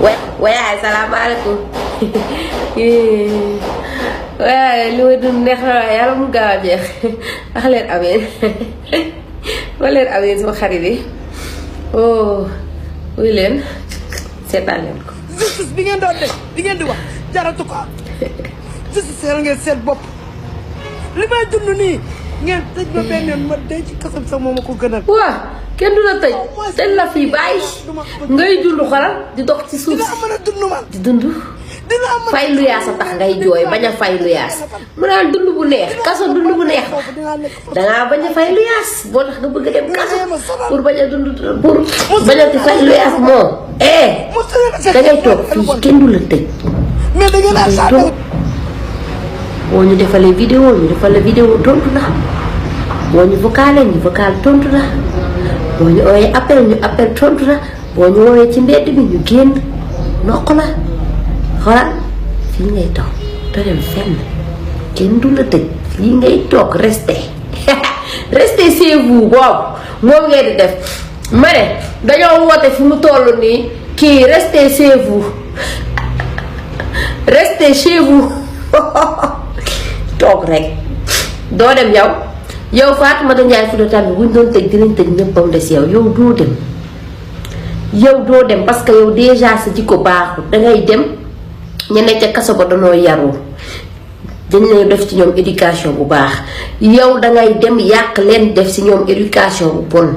waaye salaamaaleykum waaye li ma dund neex na waaye yàlla mu gaaw a jeex wax leen amiin wax leen amiin sama xarit yi oh wuy leen seetaan leen ko. justice bi ngeen doon def bi ngeen di wax jaratu ko justice yàlla ngeen seet bopp li may dund nii ngeen tëj ma benn yoon ma dee ci kasam sax moo ma ko gënal. waaw kenn du la tëj dañ la fii bàyyi ngay dund xolal di dox ci suuf dina mën a dund man di dund. fay lu yaas a tax ngay jooy bañ a fay lu yaas mu naan dund bu neex kaso dund bu neex dangaa bañ a fay lu yaas boo tax nga bëgg a dem kaso pour bañ a dund pour bañ a fay lu yaas moom dangay toog fii kenn du la tëj mais da ngeen a toog boo ñu defalee vidéo ñu defal la vidéo tontu la boo ñu vocalé ñu vocal tontu la boo ñu ooyee appel ñu appel tontu la boo ñu woowee ci mbedd bi ñu génn noq la xoolal fii ngay toog doo dem fenn kenn du la tëj fii ngay toog resté resté chez vous boobu moom ngeen di def ma ne dañoo woote fi mu toll nii kii resté chez vous resté chez vous toog rek doo dem yow Fatoumata Ndiaye Fouta Tampi buñ doon tëj dinañ tëj ñëpp ba mu des yow doo dem doo dem parce que yow déjà sa jikko baaxul dangay dem ñeneen ca kaso ba danoo yaru dañ lay def ci ñoom éducation bu baax yow dangay dem yàq leen def ci ñoom éducation bu bon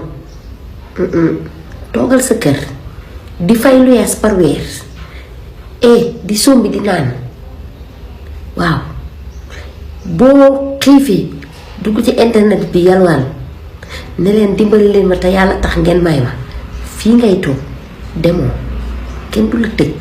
toogal sa kër di fay lu yees par weer di sombi di naan waaw boo xiifee dugg ci internet bi yalwaan ne leen dimbali leen ma te yàlla tax ngeen may ma fii ngay toog demoo kenn du la tëj